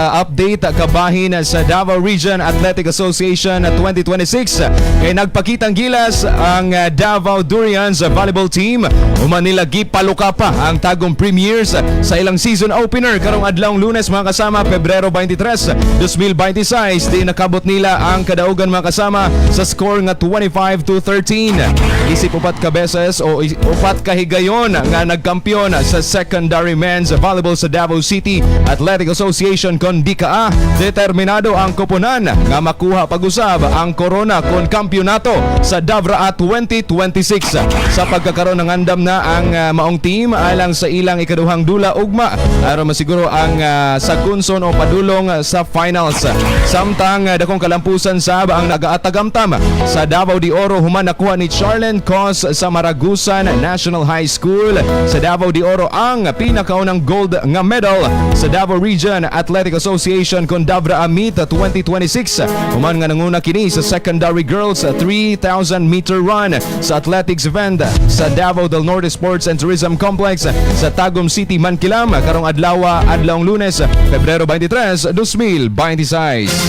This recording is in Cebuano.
Update kabahin sa Davao Region Athletic Association 2026 kay nagpakitang gilas ang Davao Durians volleyball team human nila gipaluka pa ang Tagum Premiers sa ilang season opener karong adlawng Lunes, mga kasama, Pebrero 23, 2026, di nakabot nila ang kadaugan, mga kasama, sa score nga 25-13. Isip upat ka beses o upat ka higayon nga nagkampiyon sa secondary men's volleyball sa Davao City Athletic Association kon DCAA, determinado ang koponan nga makuha pag-usab ang korona kon kampyonato sa DAVRAA 2026. Sa pagkakaroon ng andam na ang maong team alang sa ilang ikaduhang dula ugma aron masiguro ang sagunson o padulong sa finals. Samtang dakong kalampusan sab ang nagaatagamtam sa Davao de Oro human nakuha ni Charlene Cos sa Maragusan National High School sa Davao de Oro ang pinakaunang gold nga medal sa Davao Region Athletic Association kon DAVRAA Meet 2026 human nga nanguna kini sa secondary girls 3,000 meter run sa athletics event sa Davao del Norte Sports and Tourism Complex sa Tagum City, Mankilam karong adlaw, adlawng Lunes, Pebrero 23, 2026.